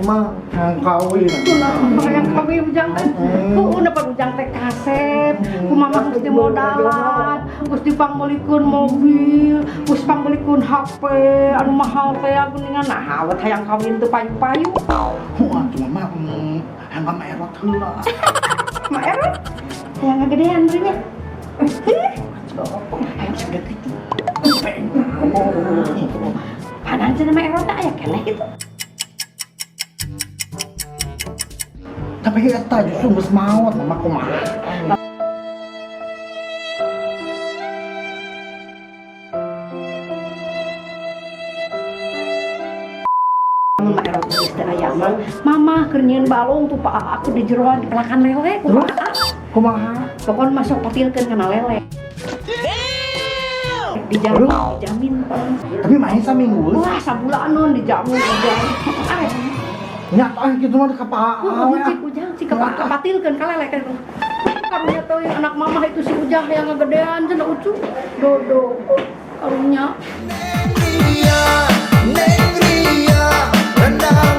Mah hayang kawin. Kunaon hayang kawin Ujang teh? Heueuh, dapat Ujang teh kasep. Ku Mama geus dimodalan, geus dipangmeulikeun mobil, geus pangmeulikeun HP anu mahal teh geuningan, nah awet hayang kawin teu payu-payu. Wah, cuma mah hayang ka Mak Erot heula. Mak Erot? Hayang ngagedean beunya. Hayang segede kitu. Padahal cenah Mak Erot teh aya keneh kitu. Tapi eta justru geus maot, Mama kumaha? Lamun Mak Erot geus teu aya mah, Mama keur nyieun balong tuh Pak aku di jeroan di pelakan lele kumaha? Kumaha? Pokoknya masuk patilkeun kana lele. Dijamin, dijamin. Tapi main saminggu. Wah, sabulanan dijamin Ujang. Ah, Nyata ah kitu mah ka Pak oh, cik Ujang, cik kapatilkeun ka lele kan. Karunya teuing anak mama itu si Ujang yang ngegedean cenah ucu. Dodo. Karunya. Neng Ria, Neng Ria, rendah.